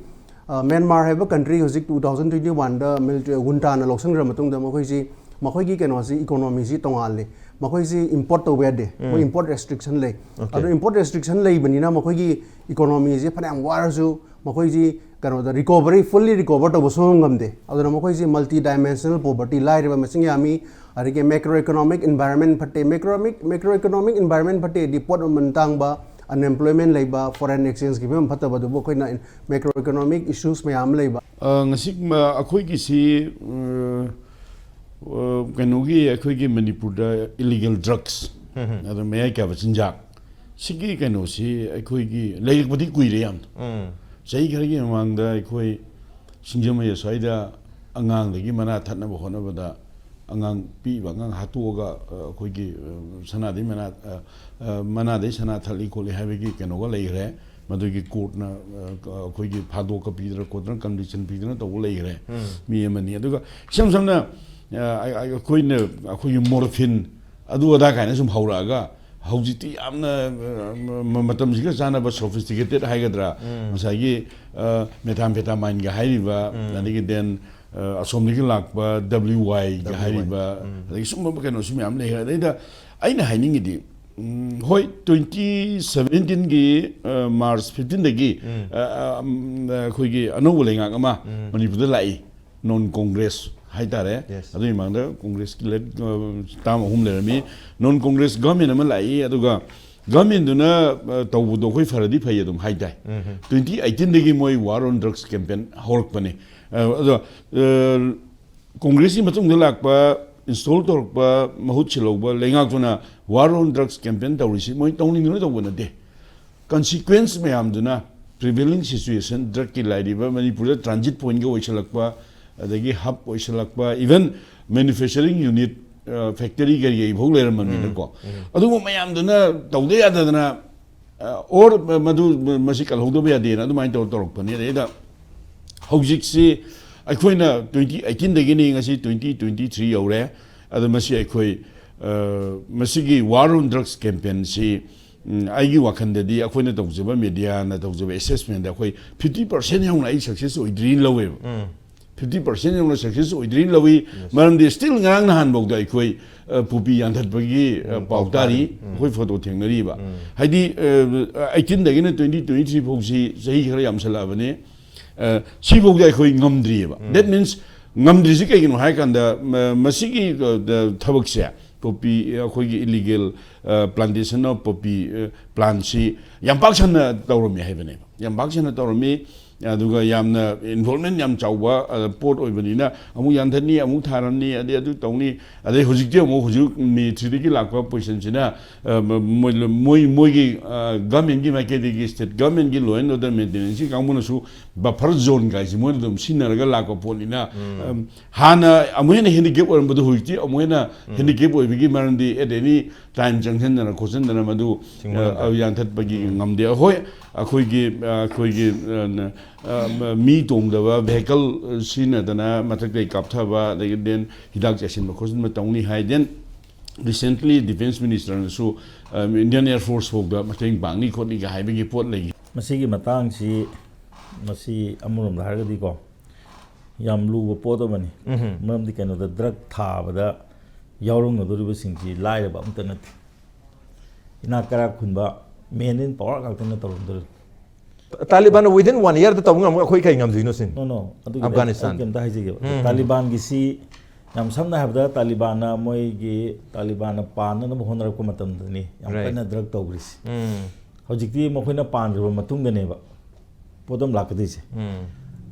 ꯑ, ꯃ꯭ꯌꯥꯟꯃꯥꯔ ꯍꯥꯏꯕ ꯀꯟꯇ꯭ꯔꯤ ꯍꯧꯖꯤꯛ ꯇꯨ ꯊꯥꯎꯖꯟ ꯇ꯭ꯋꯦꯟꯇꯤ ꯋꯥꯟꯗ ꯃꯤꯂꯤꯇꯔꯤ ꯍꯨꯟꯇꯥꯅ ꯂꯧꯁꯤꯟꯈ꯭ꯔ ꯃꯇꯨꯡꯗ ꯃꯈꯣꯏꯁꯤ, ꯃꯈꯣꯏꯒꯤ ꯀꯩꯅꯣꯁꯤ, ꯏꯀꯣꯅꯣꯃꯤꯁꯤ ꯇꯣꯉꯥꯜꯂꯤ꯫ ꯃꯈꯣꯏꯁꯤ ꯏꯝꯄꯣꯔꯠ ꯇꯧꯕ ꯌꯥꯗꯦ꯫ ꯃꯣꯏ ꯏꯝꯄꯣꯔꯠ ꯔꯦꯁꯇ꯭ꯔꯤꯛꯁꯟ ꯂꯩ꯫ ꯑꯗꯣ ꯏꯝꯄꯣꯔꯠ ꯔꯦꯁꯇ꯭ꯔꯤꯛꯁꯟ ꯂꯩꯕꯅꯤꯅ ꯃꯈꯣꯏꯒꯤ ꯏꯀꯣꯅꯣꯃꯤꯁꯤ ꯐꯅꯌꯥꯝ ꯋꯥꯔꯁꯨ ꯃꯈꯣꯏꯁꯤ ꯀꯩꯅꯣꯗ ꯔꯤꯀꯣꯚꯔꯤ, ꯐꯨꯜꯂꯤ ꯔꯤꯀꯣꯚꯔ ꯇꯧꯕ ꯁꯨꯡꯉꯝ ꯉꯝꯗꯦ꯫ ꯑꯗꯨꯅ ꯃꯈꯣꯏꯁꯤ ꯃꯜꯇꯤ ꯗꯥꯏꯃꯦꯟꯁꯅꯦꯜ ꯄꯣꯚꯔꯇꯤ, ꯂꯥꯏꯔꯕ ꯃꯁꯤꯡ ꯌꯥꯝꯃꯤ, ꯑꯗꯒꯤ ꯃꯦꯀ꯭ꯔꯣ ꯏꯀꯣꯅꯣꯃꯤꯛ ꯏꯟꯚꯥꯏꯔꯟꯃꯦꯟ ꯐꯠꯇꯦ꯫ ꯃꯦꯀ꯭ꯔꯣꯃꯤꯛ, ꯃꯦꯀ꯭ꯔꯣ ꯏꯀꯣꯅꯣꯃꯤꯛ ꯏꯟꯚꯥꯏꯔꯟꯃꯦꯟ ꯐꯠꯇꯦꯗꯤ ꯄꯣꯠ ꯃꯃꯜ ꯇꯥꯡꯕ, ꯑꯟꯑꯦꯝꯄ꯭ꯂꯣꯏꯃꯦꯟ ꯂꯩꯕ, ꯐꯣꯔꯦꯟ ꯑꯦꯛꯁꯆꯦꯟꯖꯀꯤ ꯐꯤꯕꯝ ꯐꯠꯇꯕꯗꯨꯕꯨ ꯑꯩꯈꯣꯏꯅ ꯃꯦꯀ꯭ꯔꯣ ꯏꯀꯣꯅꯣꯃꯤꯛ ꯏꯁꯨꯁ ꯃꯌꯥꯝ ꯑꯃ ꯂꯩꯕ꯫ ꯑ, ꯉꯁꯤ, ꯃ-, ꯑꯩꯈꯣꯏꯒꯤꯁꯤ, ꯑ, ꯑ, ꯀꯩꯅꯣꯒꯤ, ꯑꯩꯈꯣꯏꯒꯤ ꯃꯅꯤꯄꯨꯔꯗ ꯏꯂꯤꯒꯦꯜ ꯗ꯭ꯔꯒꯁ, ꯑꯗ ꯃꯌꯥꯏ ꯀꯥꯕ ꯆꯤꯟꯖꯥꯛ, ꯁꯤꯒꯤ ꯀꯩꯅꯣꯁꯤ ꯑꯩꯈꯣꯏꯒꯤ ꯂꯩꯔꯛꯄꯗꯤ ꯀꯨꯏꯔꯦ ꯌꯥꯝꯅ꯫ ꯆꯍꯤ ꯈꯔꯒꯤ ꯃꯃꯥꯡꯗ ꯑꯩꯈꯣꯏ ꯁꯤꯡꯖꯃꯩ ꯑꯁ꯭ꯋꯥꯏꯗ ꯑꯉꯥꯡꯗꯒꯤ ꯃꯅꯥ ꯊꯠꯅꯕ ꯍꯣꯠꯅꯕꯗ ꯑꯉꯥꯡ, ꯄꯤꯛꯏꯕ ꯑꯉꯥꯡ ꯍꯥꯠꯇꯣꯛꯑꯒ, ꯑ, ꯑꯩꯈꯣꯏꯒꯤ, ꯑ, ꯁꯅꯥꯗꯩ ꯃꯅꯥ, ꯑ, ꯑ, ꯃꯅꯥꯗꯩ ꯁꯅꯥ ꯊꯠꯂꯤ ꯈꯣꯠꯂꯤ ꯍꯥꯏꯕꯒꯤ ꯀꯩꯅꯣꯒ ꯂꯩꯈ꯭ꯔꯦ꯫ ꯃꯗꯨꯒꯤ ꯀꯣꯔꯠꯅ, ꯑ, ꯑꯩꯈꯣꯏꯒꯤ ꯐꯥꯗꯣꯛꯀ ꯄꯤꯗꯅ ꯈꯣꯠꯇꯅ, ꯀꯟꯚꯤꯛꯁꯟ ꯄꯤꯗꯅ ꯇꯧꯕ ꯂꯩꯈ꯭ꯔꯦ, ꯃꯤ ꯑꯃꯅꯤ꯫ ꯑꯗꯨꯒ ꯏꯁꯝ ꯁꯝꯅ, ꯑ, ꯑꯩ-, ꯑꯩ-, ꯑꯩꯈꯣꯏꯅ, ꯑꯩꯈꯣꯏꯒꯤ ꯃꯣꯔꯐꯤꯟ ꯑꯗꯨ ꯑꯗꯥ ꯀꯥꯏꯅ ꯁꯨꯝ ꯍꯧꯔꯛꯑꯒ, ꯍꯧꯖꯤꯛꯇꯤ ꯌꯥꯝꯅ, ꯑ, ꯃ-, ꯃꯇꯝꯁꯤꯒ ꯆꯥꯟꯅꯕ ꯁꯣꯐꯤꯁꯇꯤꯀꯦꯇꯦꯠ ꯍꯥꯏꯒꯗ꯭ꯔꯥ, ꯉꯁꯥꯏꯒꯤ, ꯑ, ꯃꯦꯊꯥꯝꯐꯦꯇꯥꯃꯥꯏꯟꯒ ꯍꯥꯏꯔꯤꯕ, ꯑꯗꯒꯤ ꯗꯦꯟ, ꯑ, ꯑꯁꯣꯝꯗꯒꯤ ꯂꯥꯛꯄ ꯗꯕ꯭ꯂꯤꯎ ꯋꯥꯏꯒ ꯗꯕ꯭ꯂꯤꯎ ꯋꯥꯏ꯫ ꯍꯥꯏꯔꯤꯕ, ꯑꯗꯒꯤ ꯁꯨꯝꯕ ꯀꯩꯅꯣꯁꯨ ꯃꯌꯥꯝ ꯂꯩꯈ꯭ꯔꯦ꯫ ꯑꯗꯩꯗ ꯑꯩꯅ ꯍꯥꯏꯅꯤꯡꯉꯤꯗꯤ, ꯎꯝ, ꯍꯣꯏ, ꯇ꯭ꯋꯦꯟꯇꯤ ꯁꯚꯦꯟꯇꯤꯟꯒꯤ, ꯑ, ꯃꯥꯔꯆ ꯐꯤꯐꯇꯤꯟꯗꯒꯤ, ꯑ, ꯑ, ꯎꯝ, ꯑꯩꯈꯣꯏꯒꯤ ꯑꯅꯧꯕ ꯂꯩꯉꯥꯛ ꯑꯃ ꯃꯅꯤꯄꯨꯔꯗ ꯂꯥꯛꯏ, ꯅꯣꯟ ꯀꯣꯡꯒ꯭ꯔꯦꯁ ꯍꯥꯏꯇꯥꯔꯦ꯫ ꯑꯗꯨꯒꯤ ꯃꯃꯥꯡꯗ ꯀꯣꯡꯒ꯭ꯔꯦꯁꯀꯤ ꯂꯦꯠ-, ꯑ, ꯇꯥꯝ ꯑꯍꯨꯝ ꯂꯩꯔꯝꯃꯤ꯫ ꯅꯣꯟ ꯀꯣꯡꯒ꯭ꯔꯦꯁ ꯒꯚꯔꯟꯃꯦꯟ ꯑꯃ ꯂꯥꯛꯏ, ꯑꯗꯨꯒ ꯒꯚꯔꯟꯃꯦꯟꯗꯨꯅ, ꯑ, ꯇꯧꯕꯗꯣ ꯑꯩꯈꯣꯏ ꯐꯔꯗꯤ ꯐꯩ ꯑꯗꯨꯝ ꯍꯥꯏꯇꯥꯏ꯫ ꯇ꯭ꯋꯦꯟꯇꯤ ꯑꯩꯠꯇꯤꯟꯗꯒꯤ ꯃꯣꯏ ꯋꯥꯔ ꯑꯣꯟ ꯗ꯭ꯔꯒꯁ ꯀꯦꯝꯄꯦꯟ ꯍꯧꯔꯛꯄꯅꯤ꯫ ꯑ, ꯑꯗꯣ, ꯑ, ꯀꯣꯡꯒ꯭ꯔꯦꯁꯀꯤ ꯃꯇꯨꯡꯗ ꯂꯥꯛꯄ, ꯏꯟꯁꯇꯣꯜ ꯇꯧꯔꯛꯄ, ꯃꯍꯨꯠ ꯁꯤꯜꯍꯧꯕ ꯂꯩꯉꯥꯛꯇꯨꯅ ꯋꯥꯔ ꯑꯣꯟ ꯗ꯭ꯔꯒꯁ ꯀꯦꯝꯄꯦꯟ ꯇꯧꯔꯤꯁꯤ ꯃꯣꯏ ꯇꯧꯅꯤꯡꯗꯨꯅ ꯇꯧꯕ ꯅꯠꯇꯦ꯫ ꯀꯟꯁꯤꯀ꯭ꯋꯦꯟꯁ ꯃꯌꯥꯝꯗꯨꯅ, ꯄ꯭ꯔꯤꯚꯦꯂꯤꯡ ꯁꯤꯆꯨꯋꯦꯁꯟ, ꯗ꯭ꯔꯒꯀꯤ ꯂꯥꯏꯔꯤꯕ ꯃꯅꯤꯄꯨꯔꯗ ꯇ꯭ꯔꯥꯟꯖꯤꯠ ꯄꯣꯏꯟꯒ ꯑꯣꯏꯁꯜꯂꯛꯄ, ꯑꯗꯒꯤ ꯍꯕ ꯑꯣꯏꯁꯜꯂꯛꯄ, ꯏꯚꯟ ꯃꯦꯅꯨꯐꯦꯛꯆꯔꯤꯡ ꯌꯨꯅꯤꯠ, ꯑ, ꯐꯦꯛꯇꯔꯤ ꯀꯔꯤ ꯀꯔꯤ ꯐꯥꯎ ꯂꯩꯔꯝꯃꯕꯅꯤꯅꯀꯣ꯫ ꯑꯗꯨꯒꯨꯝꯕ ꯃꯌꯥꯝꯗꯨꯅ ꯇꯧꯗ ꯌꯥꯗꯗꯅ, ꯑ, ꯑꯣꯔ ꯃꯗꯨ, ꯃꯁꯤ ꯀꯜꯍꯧꯗꯕ ꯌꯥꯗꯦꯅ ꯑꯗꯨꯃꯥꯏꯅ ꯇꯧꯔ ꯇꯧꯔꯛꯄꯅꯤ꯫ ꯑꯗꯩꯗ ꯍꯧꯖꯤꯛꯁꯤ ꯑꯩꯈꯣꯏꯅ ꯇ꯭ꯋꯦꯟꯇꯤ ꯑꯩꯠꯇꯤꯟꯗꯒꯤꯅꯤ, ꯉꯁꯤ ꯇ꯭ꯋꯦꯟꯇꯤ ꯇ꯭ꯋꯦꯟꯇꯤ ꯊ꯭ꯔꯤ ꯌꯧꯔꯦ꯫ ꯑꯗꯣ ꯃꯁꯤ ꯑꯩꯈꯣꯏ, ꯑ, ꯃꯁꯤꯒꯤ War on Drugs campaignꯁꯤ, ꯎꯝ, ꯑꯩꯒꯤ ꯋꯥꯈꯜꯗꯗꯤ ꯑꯩꯈꯣꯏꯅ ꯇꯧꯖꯕ, mediaꯅ ꯇꯧꯖꯕ assessmentꯗ ꯑꯩꯈꯣꯏ fifty percent ꯌꯧꯅ ꯑꯩ success ꯑꯣꯏꯗ꯭ꯔꯤꯅ ꯂꯧꯋꯦꯕ꯫ Fifty percent ꯌꯧꯅ success ꯑꯣꯏꯗ꯭ꯔꯤꯅ ꯂꯧꯏ꯫ Yes. ꯃꯔꯝꯗꯤ still ꯉꯔꯥꯡ ꯅꯍꯥꯟꯐꯥꯎꯗ ꯑꯩꯈꯣꯏ, ꯑ, poppy ꯌꯥꯟꯊꯠꯄꯒꯤ, ꯑ, ꯎꯝ, ꯄꯥꯎ ꯄꯥꯎ ꯇꯥꯔꯤ꯫ ꯇꯥꯔꯤ꯫ ꯎꯝ꯫ ꯑꯩꯈꯣꯏ photo ꯊꯦꯡꯅꯔꯤꯕ꯫ ꯎꯝ꯫ ꯍꯥꯏꯗꯤ, ꯑ, eighteenꯗꯒꯤꯅ twenty twenty-three ꯐꯥꯎꯁꯤ ꯆꯍꯤ ꯈꯔ ꯌꯥꯝꯁꯜꯂꯛꯑꯕꯅꯤ꯫ ꯑ, ꯁꯤꯐꯥꯎꯗ ꯑꯩꯈꯣꯏ ꯉꯝꯗ꯭ꯔꯤꯑꯕ꯫ ꯎꯝ꯫ That means ꯉꯝꯗ꯭ꯔꯤꯁꯤ ꯀꯩꯒꯤꯅꯣ ꯍꯥꯏ ꯀꯥꯟꯗ, ꯃ-, ꯃꯁꯤꯒꯤ, ꯑ, ꯗ-, ꯊꯕꯛꯁꯦ, poppy, ꯑꯩꯈꯣꯏꯒꯤ illegal, ꯑ, plantation of poppy, ꯑ, plantꯁꯤ ꯌꯥꯝ ꯄꯥꯛ ꯁꯟꯅ ꯇꯧꯔꯝꯃꯤ ꯍꯥꯏꯕꯅꯦꯕ꯫ ꯌꯥꯝ ꯄꯥꯛ ꯁꯟꯅ ꯇꯧꯔꯝꯃꯤ꯫ ꯑꯗꯨꯒ ꯌꯥꯝꯅ involvement ꯌꯥꯝ ꯆꯥꯎꯕ, ꯑ, ꯄꯣꯠ ꯑꯣꯏꯕꯅꯤꯅ ꯑꯃꯨꯛ ꯌꯥꯟꯊꯠꯅꯤ, ꯑꯃꯨꯛ ꯊꯥꯔꯝꯅꯤ, ꯑꯗꯩ ꯑꯗꯨ ꯇꯧꯅꯤ꯫ ꯑꯗꯩ ꯍꯧꯖꯤꯛꯇꯤ ꯑꯃꯨꯛ ꯍꯧꯖꯤꯛ militaryꯗꯒꯤ ꯂꯥꯛꯄ positionꯁꯤꯅ, ꯑ, ꯃ-, ꯃꯣꯏ, ꯃꯣꯏ, ꯃꯣꯏꯒꯤ, ꯑ, governmentꯀꯤ ꯃꯥꯏꯀꯩꯗꯒꯤ, state governmentꯀꯤ law and order maintenanceꯀꯤ ꯀꯥꯡꯕꯨꯅꯁꯨ buffer zone ꯀꯥꯏꯁꯦ ꯃꯣꯏꯅ ꯑꯗꯨꯝ ꯁꯤꯖꯤꯟꯅꯔꯒ ꯂꯥꯛꯄ ꯄꯣꯠꯅꯤꯅ, ꯎꯝ꯫ ꯑꯝ, ꯍꯥꯟꯅ ꯑꯃꯨꯛ ꯍꯦꯟꯅ handicap ꯑꯣꯏꯔꯝꯕꯗꯣ ꯍꯧꯖꯤꯛꯇꯤ ꯑꯃꯨꯛ ꯍꯦꯟꯅ ꯎꯝ꯫ Handicap ꯑꯣꯏꯕꯒꯤ ꯃꯔꯝꯗꯤ at any time ꯆꯪꯁꯤꯟꯗꯅ ꯈꯣꯠꯆꯤꯟꯗꯅ ꯃꯗꯨ, ꯊꯤꯡꯕ ꯑ, ꯉꯝꯗꯦ꯫ ꯑ, ꯌꯥꯟꯊꯠꯄꯒꯤ ꯎꯝ꯫ ꯉꯝꯗꯦ꯫ ꯍꯣꯏ, ꯑꯩꯈꯣꯏꯒꯤ, ꯑ, ꯑꯩꯈꯣꯏꯒꯤ, ꯑ, ꯅ-, ꯑ, ꯃ-, ꯃꯤ ꯇꯣꯡꯗꯕ vehicle ꯁꯤꯖꯤꯟꯅꯗꯅ ꯃꯊꯛꯇꯒꯤ ꯀꯥꯞꯊꯕ, ꯑꯗꯒꯤ then ꯍꯤꯗꯥꯛ ꯆꯥꯏꯁꯤꯟꯕ ꯈꯣꯠꯆꯤꯟꯕ ꯇꯧꯅꯤ ꯍꯥꯏ꯫ Then recently defense ministerꯅꯁꯨ, ꯑ, Indian Air Force ꯐꯥꯎꯗ ꯃꯇꯦꯡ ꯄꯥꯡꯅꯤ ꯈꯣꯠꯅꯤꯒ ꯍꯥꯏꯕꯒꯤ ꯄꯣꯠ ꯂꯩ꯫ ꯃꯁꯤꯒꯤ ꯃꯇꯥꯡꯁꯤ, ꯃꯁꯤ ꯑꯃꯔꯣꯝꯗ ꯍꯥꯏꯔꯒꯗꯤꯀꯣ, ꯌꯥꯝ ꯂꯨꯕ ꯄꯣꯠ ꯑꯃꯅꯤ꯫ ꯎꯝꯍꯨꯝ꯫ ꯃꯔꯝꯗꯤ ꯀꯩꯅꯣꯗ, drug ꯊꯥꯕꯗ ꯌꯥꯎꯔꯝꯒꯗꯧꯔꯤꯕꯁꯤꯡꯁꯤ ꯂꯥꯏꯔꯕ ꯑꯝꯇ ꯅꯠꯇꯦ꯫ ꯏꯅꯥꯛ ꯀꯩꯔꯥꯛ ꯈꯨꯟꯕ, men in power ꯉꯥꯛꯇꯅ ꯇꯧꯔꯝꯗꯣꯔꯤꯕꯅꯤ꯫ ꯇꯥꯂꯤꯕꯥꯟꯅ within one yearꯗ ꯇꯧꯕ ꯉꯝꯃꯒ ꯑꯩꯈꯣꯏ ꯀꯩ ꯉꯝꯗꯣꯏꯅꯣ ꯁꯤꯅꯤ? No, no, ꯑꯗꯨꯒꯤ ꯑꯩ, ꯑꯐꯒꯥꯅꯤꯁꯇꯥꯟ꯫ ꯑꯩ ꯀꯩꯝꯇ ꯍꯥꯏꯖꯒꯦꯕ꯫ ꯎꯝ꯫ ꯇꯥꯂꯤꯕꯥꯟꯒꯤꯁꯤ ꯌꯥꯝ ꯁꯝꯅ ꯍꯥꯏꯔꯕꯗ, ꯇꯥꯂꯤꯕꯥꯟꯅ ꯃꯣꯏꯒꯤ, ꯇꯥꯂꯤꯕꯥꯟꯅ ꯄꯥꯟꯅꯅꯕ ꯍꯣꯠꯅꯔꯛꯄ ꯃꯇꯝꯗꯅꯤ ꯌꯥꯝ Right. ꯀꯟꯅ drug ꯇꯧꯈ꯭ꯔꯤꯁꯤ꯫ ꯎꯝ꯫ ꯍꯧꯖꯤꯛꯇꯤ ꯃꯈꯣꯏꯅ ꯄꯥꯟꯈ꯭ꯔꯕ ꯃꯇꯨꯡꯗꯅꯦꯕ ꯄꯣꯠ ꯑꯃ ꯂꯥꯛꯀꯗꯣꯏꯁꯦ꯫ ꯎꯝ꯫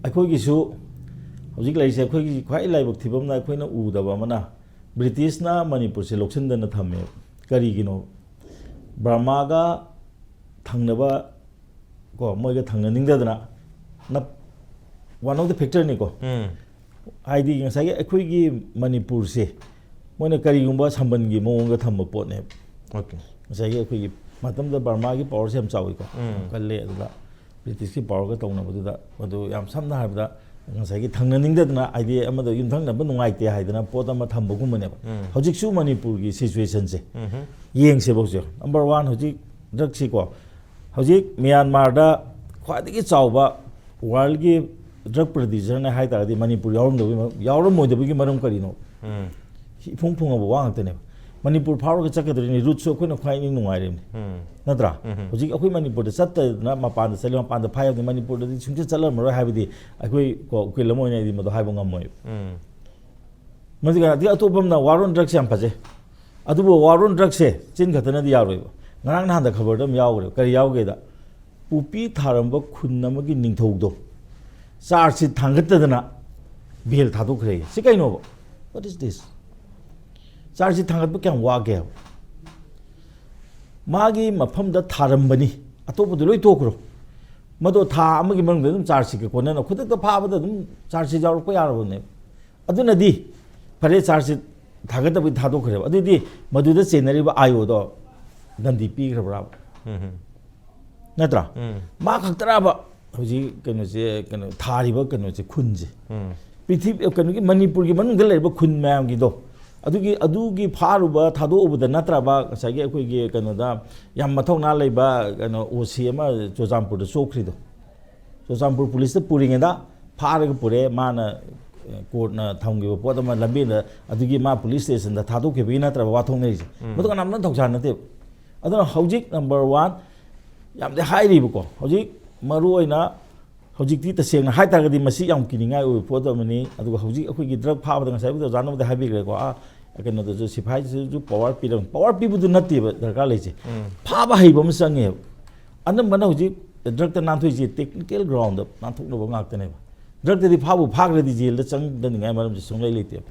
ꯑꯩꯈꯣꯏꯒꯤꯁꯨ ꯍꯧꯖꯤꯛ ꯂꯩꯔꯤꯁꯦ, ꯑꯩꯈꯣꯏꯒꯤ ꯈ꯭ꯋꯥꯏ ꯂꯥꯏꯕꯛ ꯊꯤꯕ ꯑꯃꯅ, ꯑꯩꯈꯣꯏꯅ ꯎꯗꯕ ꯑꯃꯅ, ꯕ꯭ꯔꯤꯇꯤꯁꯅ ꯃꯅꯤꯄꯨꯔꯁꯦ ꯂꯧꯁꯤꯟꯗꯅ ꯊꯝꯃꯦꯕ꯫ ꯀꯔꯤꯒꯤꯅꯣ? ꯕꯔꯃꯥꯒ ꯊꯪꯅꯕ, ꯀꯣ, ꯃꯣꯏꯒ ꯊꯪꯅꯅꯤꯡꯗꯗꯅ ꯅꯞ-, one of the factorꯅꯤꯀꯣ꯫ ꯎꯝ꯫ ꯍꯥꯏꯗꯤ ꯉꯁꯥꯏꯒꯤ ꯑꯩꯈꯣꯏꯒꯤ ꯃꯅꯤꯄꯨꯔꯁꯦ ꯃꯣꯏꯅ ꯀꯔꯤꯒꯨꯝꯕ ꯁꯝꯕꯟꯒꯤ ꯃꯑꯣꯡꯗ ꯊꯝꯕ ꯄꯣꯠꯅꯦꯕ꯫ Okay꯫ ꯉꯁꯥꯏꯒꯤ ꯑꯩꯈꯣꯏꯒꯤ ꯃꯇꯝꯗ ꯕꯔꯃꯥꯒꯤ powerꯁꯦ ꯌꯥꯝ ꯆꯥꯎꯋꯤꯀꯣ, ꯎꯝ꯫ ꯌꯥꯝ ꯀꯜꯂꯦ꯫ ꯑꯗꯨꯗ ꯕ꯭ꯔꯤꯇꯤꯁꯀꯤ powerꯒ ꯇꯧꯅꯕꯗꯨꯗ, ꯃꯗꯨ ꯌꯥꯝ ꯁꯝꯅ ꯍꯥꯏꯔꯕꯗ ꯉꯁꯥꯏꯒꯤ ꯊꯪꯅꯅꯤꯡꯗꯗꯅ, ꯍꯥꯏꯗꯤ ꯑꯃꯗ ꯌꯨꯝꯊꯪꯅꯕ ꯅꯨꯡꯉꯥꯏꯇꯦ ꯍꯥꯏꯗꯅ ꯄꯣꯠ ꯑꯃ ꯊꯝꯕꯒꯨꯝꯕꯅꯦꯕ꯫ ꯎꯝ. ꯍꯧꯖꯤꯛꯁꯨ ꯃꯅꯤꯄꯨꯔꯒꯤ ꯁꯤꯆꯨꯋꯦꯁꯟꯁꯦ ꯎꯝ. ꯌꯦꯡꯁꯦꯕ꯫ ꯍꯧꯖꯤꯛ ꯅꯝꯕꯔ ꯋꯥꯟ, ꯍꯧꯖꯤꯛ ꯗ꯭ꯔꯛꯁꯤꯀꯣ, ꯍꯧꯖꯤꯛ ꯃ꯭ꯌꯥꯟꯃꯥꯔꯗ ꯈ꯭ꯋꯥꯏꯗꯒꯤ ꯆꯥꯎꯕ ꯋꯥꯔꯜꯒꯤ ꯗ꯭ꯔꯛ ꯄ꯭ꯔꯗ꯭ꯌꯨꯁꯔꯅꯦ ꯍꯥꯏ ꯇꯥꯔꯒꯗꯤ ꯃꯅꯤꯄꯨꯔ ꯌꯥꯎꯔꯝꯗꯕꯒꯤ ꯃꯔꯝ, ꯌꯥꯎꯔꯝꯃꯣꯏꯗꯕꯒꯤ ꯃꯔꯝ ꯀꯔꯤꯅꯣ? ꯎꯝ. ꯏꯐꯨꯡ ꯐꯨꯡꯉꯕ ꯋꯥ ꯉꯥꯛꯇꯅꯦꯕ꯫ ꯃꯅꯤꯄꯨꯔ ꯐꯥꯎꯔꯒ ꯆꯠꯀꯗꯧꯔꯤꯅꯤ, ꯔꯨꯠꯁꯨ ꯑꯩꯈꯣꯏꯅ ꯈ꯭ꯋꯥꯏ ꯏꯅꯤꯡ ꯅꯨꯡꯉꯥꯏꯔꯤꯕꯅꯤ꯫ ꯎꯝ. ꯅꯠꯇ꯭ꯔꯥ? ꯎꯝ. ꯍꯧꯖꯤꯛ ꯑꯩꯈꯣꯏ ꯃꯅꯤꯄꯨꯔꯗ ꯆꯠꯇꯗꯅ ꯃꯄꯥꯟꯗ ꯆꯠꯂꯤ, ꯃꯄꯥꯟꯗ ꯐꯥ ꯌꯥꯕꯅꯤ, ꯃꯅꯤꯄꯨꯔꯗꯗꯤ ꯁꯨꯡꯆꯠ ꯆꯠꯂꯝꯃꯔꯣꯏ ꯍꯥꯏꯕꯗꯤ ꯑꯩꯈꯣꯏ ꯀꯣ ꯎꯀꯤꯜ ꯑꯃ ꯑꯣꯏꯅ ꯑꯩꯗꯤ ꯃꯗꯨ ꯍꯥꯏꯕ ꯉꯝꯃꯣꯏꯕ꯫ ꯎꯝ. ꯃꯁꯤꯒ ꯑꯗꯒꯤ ꯑꯇꯣꯞꯄ ꯑꯃꯅ ꯋꯥꯔ ꯑꯣꯟ ꯗ꯭ꯔꯛꯁ ꯌꯥꯝ ꯐꯖꯩ꯫ ꯑꯗꯨꯕꯨ ꯋꯥꯔ ꯑꯣꯟ ꯗ꯭ꯔꯛꯁꯦ ꯆꯤꯟ ꯈꯛꯇꯅꯗꯤ ꯌꯥꯔꯣꯏꯕ꯫ ꯉꯔꯥꯡ ꯅꯍꯥꯟꯗ ꯈꯕꯔꯗ ꯑꯃ ꯌꯥꯎꯈ꯭ꯔꯦꯕ꯫ ꯀꯔꯤ ꯌꯥꯎꯒꯦꯗ, ꯄꯣꯄꯤ ꯊꯥꯔꯝꯕ ꯈꯨꯟ ꯑꯃꯒꯤ ꯅꯤꯡꯊꯧꯗꯣ ꯆꯥꯔꯖꯁꯤ ꯊꯥꯡꯒꯠꯇꯗꯅ ꯕꯦꯜ ꯊꯥꯗꯣꯛꯈ꯭ꯔꯦ꯫ ꯁꯤ ꯀꯩꯅꯣꯕ? What is this? ꯆꯥꯔꯖꯁꯤ ꯊꯥꯡꯒꯠꯄ ꯀꯌꯥꯝ ꯋꯥꯒꯦꯕ? ꯃꯥꯒꯤ ꯃꯐꯝꯗ ꯊꯥꯔꯝꯕꯅꯤ, ꯑꯇꯣꯞꯄꯗ ꯂꯣꯏ ꯇꯣꯛꯈ꯭ꯔꯣ꯫ ꯃꯗꯣ ꯊꯥ ꯑꯃꯒꯤ ꯃꯅꯨꯡꯗ ꯑꯗꯨꯝ ꯆꯥꯔꯖꯁꯤꯒ ꯀꯣꯟꯅꯅ ꯈꯨꯗꯛꯇ ꯐꯥꯕꯗ ꯑꯗꯨꯝ ꯆꯥꯔꯖꯁꯤ ꯌꯥꯎꯔꯛꯄ ꯌꯥꯔꯕꯅꯦꯕ꯫ ꯑꯗꯨꯅꯗꯤ ꯐꯔꯦ, ꯆꯥꯔꯖꯁꯤ ꯊꯥꯒꯠꯇꯕꯒꯤ ꯊꯥꯗꯣꯛꯈ꯭ꯔꯦꯕ꯫ ꯑꯗꯨꯗꯤ ꯃꯗꯨꯗ ꯆꯦꯟꯅꯔꯤꯕ ꯑꯥꯏ ꯑꯣꯗꯣ ꯗꯟꯗꯤ ꯄꯤꯈ꯭ꯔꯕ꯭ꯔꯥꯕ? ꯎꯝ. ꯅꯠꯇ꯭ꯔꯥ? ꯎꯝ. ꯃꯥ ꯈꯛꯇꯔꯥꯕ ꯍꯧꯖꯤꯛ ꯀꯩꯅꯣꯁꯦ, ꯀꯩꯅꯣ ꯊꯥꯔꯤꯕ ꯀꯩꯅꯣꯁꯦ, ꯈꯨꯟꯁꯦ? ꯎꯝ. ꯄ꯭ꯔꯤꯊꯤꯕꯤ, ꯀꯩꯅꯣꯒꯤ ꯃꯅꯤꯄꯨꯔꯒꯤ ꯃꯅꯨꯡꯗ ꯂꯩꯔꯤꯕ ꯈꯨꯟ ꯃꯌꯥꯝꯒꯤꯗꯣ, ꯑꯗꯨꯒꯤ, ꯑꯗꯨꯒꯤ ꯐꯥꯔꯨꯕ, ꯊꯥꯗꯣꯛꯎꯕꯗ ꯅꯠꯇ꯭ꯔꯕ ꯉꯁꯥꯏꯒꯤ ꯑꯩꯈꯣꯏꯒꯤ ꯀꯩꯅꯣꯗ ꯌꯥꯝ ꯃꯊꯧꯅꯥ ꯂꯩꯕ ꯀꯩꯅꯣ ꯑꯣ ꯁꯤ ꯑꯃ ꯆꯨꯔꯆꯥꯟꯄꯨꯔꯗ ꯆꯣꯛꯈ꯭ꯔꯤꯗꯣ? ꯆꯨꯔꯆꯥꯟꯄꯨꯔ ꯄꯨꯂꯤꯁꯇ ꯄꯨꯔꯤꯉꯩꯗ ꯐꯥꯔꯒ ꯄꯨꯔꯦ, ꯃꯥꯅ, ꯑꯦ, ꯀꯣꯔꯠꯅ ꯊꯝꯈꯤꯕ ꯄꯣꯠ ꯑꯃ ꯂꯝꯕꯦꯟꯗ, ꯑꯗꯨꯒꯤ ꯃꯥ ꯄꯨꯂꯤꯁ ꯁ꯭ꯇꯦꯁꯟꯗ ꯊꯥꯗꯣꯛꯈꯤꯕꯒꯤ ꯅꯠꯇ꯭ꯔꯕ ꯋꯥ ꯊꯣꯛꯅꯔꯤꯁꯦ? ꯎꯝ. ꯃꯗꯨ ꯀꯅꯥꯝꯇ ꯊꯧꯁꯥ ꯅꯠꯇꯦꯕ꯫ ꯑꯗꯨꯅ ꯍꯧꯖꯤꯛ ꯅꯝꯕꯔ ꯋꯥꯟ, ꯌꯥꯝꯗꯤ ꯍꯥꯏꯔꯤꯕꯀꯣ, ꯍꯧꯖꯤꯛ ꯃꯔꯨ ꯑꯣꯏꯅ ꯍꯧꯖꯤꯛꯇꯤ ꯇꯁꯦꯡꯅ ꯍꯥꯏ ꯇꯥꯔꯒꯗꯤ ꯃꯁꯤ ꯌꯥꯝ ꯀꯤꯅꯤꯡꯉꯥꯏ ꯑꯣꯏꯕ ꯄꯣꯠ ꯑꯃꯅꯤ꯫ ꯑꯗꯨꯒ ꯍꯧꯖꯤꯛ ꯑꯩꯈꯣꯏꯒꯤ ꯗ꯭ꯔꯒ ꯐꯥꯕꯗ ꯉꯁꯥꯏꯕꯨꯗꯤ ꯑꯣꯖꯥꯅꯕꯨꯗꯤ ꯍꯥꯏꯕꯤꯈ꯭ꯔꯦꯀꯣ, ꯑꯥ, ꯀꯩꯅꯣꯗꯁꯨ ꯁꯤꯐꯥꯏꯁꯤꯁꯨ ꯄꯋꯥꯔ ꯄꯤꯔꯝ, ꯄꯋꯥꯔ ꯄꯤꯕꯗꯨ ꯅꯠꯇꯦꯕ ꯗꯔꯀꯥꯔ ꯂꯩꯁꯦ, ꯎꯝ. ꯐꯥꯕ ꯍꯩꯕ ꯑꯃ ꯆꯪꯉꯦꯕ꯫ ꯑꯅꯝꯕꯅ ꯍꯧꯖꯤꯛ ꯗ꯭ꯔꯒꯇ ꯅꯥꯟꯊꯣꯛꯏꯁꯦ ꯇꯦꯛꯅꯤꯀꯦꯜ ꯒ꯭ꯔꯥꯎꯟꯗ ꯅꯥꯟꯊꯣꯛꯅꯕ ꯉꯥꯛꯇꯅꯦꯕ꯫ ꯗ꯭ꯔꯒꯇꯗꯤ ꯐꯥꯕꯨ ꯐꯥꯈ꯭ꯔꯗꯤ ꯖꯦꯜꯗ ꯆꯪꯗꯅꯤꯡꯉꯥꯏ ꯃꯔꯝꯁꯦ ꯁꯨꯡꯂꯩ ꯂꯩꯇꯦꯕ꯫